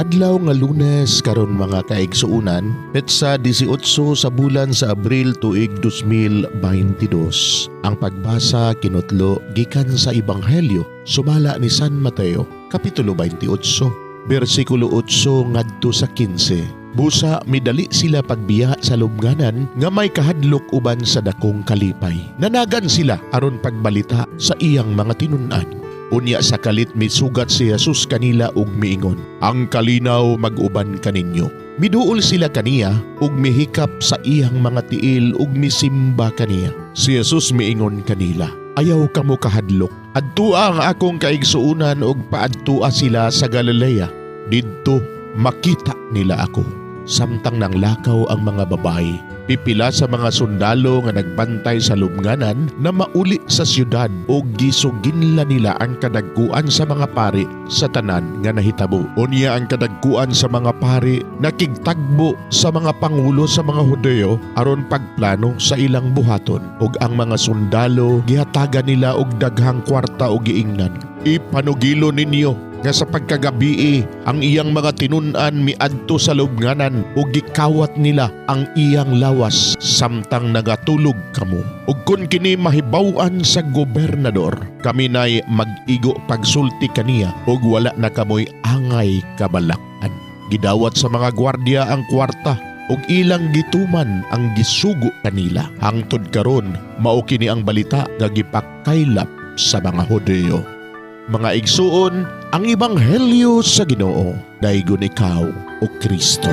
Adlaw nga Lunes karon, mga kaigsuonan, petsa 18 sa bulan sa Abril, tuig 2022. Ang pagbasa kinutlo gikan sa Ebanghelyo sumala ni San Mateo, kapitulo 28, bersikulo 8 ngadto sa 15. Busa midali sila pagbiya sa lubnganan nga may kahadlok uban sa dakong kalipay. Nanagan sila aron pagbalita sa iyang mga tinun-an. Unya sa kalit misugat si Jesus kanila ug miingon, "Ang kalinaw mag-uban kaninyo." Miduol sila kaniya ug mihikap sa iyang mga tiil ug misimba kaniya. Si Jesus miingon kanila, "Ayaw kamo kahadlok. Adtua ang akong kaigsuonan ug paadtua sila sa Galilea. Didto makita nila ako." Samtang nanglakaw ang mga babae, pipila sa mga sundalo nga nagbantay sa lubnganan na mauli sa syudad ug gisuginla nila ang kadagkuan sa mga pari sa tanan nga nahitabo. Unya ang kadagkuan sa mga pari nakigtagbo sa mga pangulo sa mga Hudyo aron pagplano sa ilang buhaton, ug ang mga sundalo gihatagan nila og daghang kwarta ug giingnan, "Ipanugilo ninyo nga sa pagkagabii ang iyang mga tinun-an miadto sa lubnganan ug gikawat nila ang iyang lawas samtang nagatulog kamo. Ug kun kini mahibaw-an sa gobernador, kami nay mag-igo pagsulti kaniya ug wala na kamoy angay kabalak-an." Gidawat sa mga gwardiya ang kwarta ug ilang gituman ang gisugo kanila. Hangtod karon mao kini ang balita nga gipakaylap sa mga Hudyo. Mga igsuon, ang ebanghelyo sa Ginoo. Daygon ikaw, o Kristo.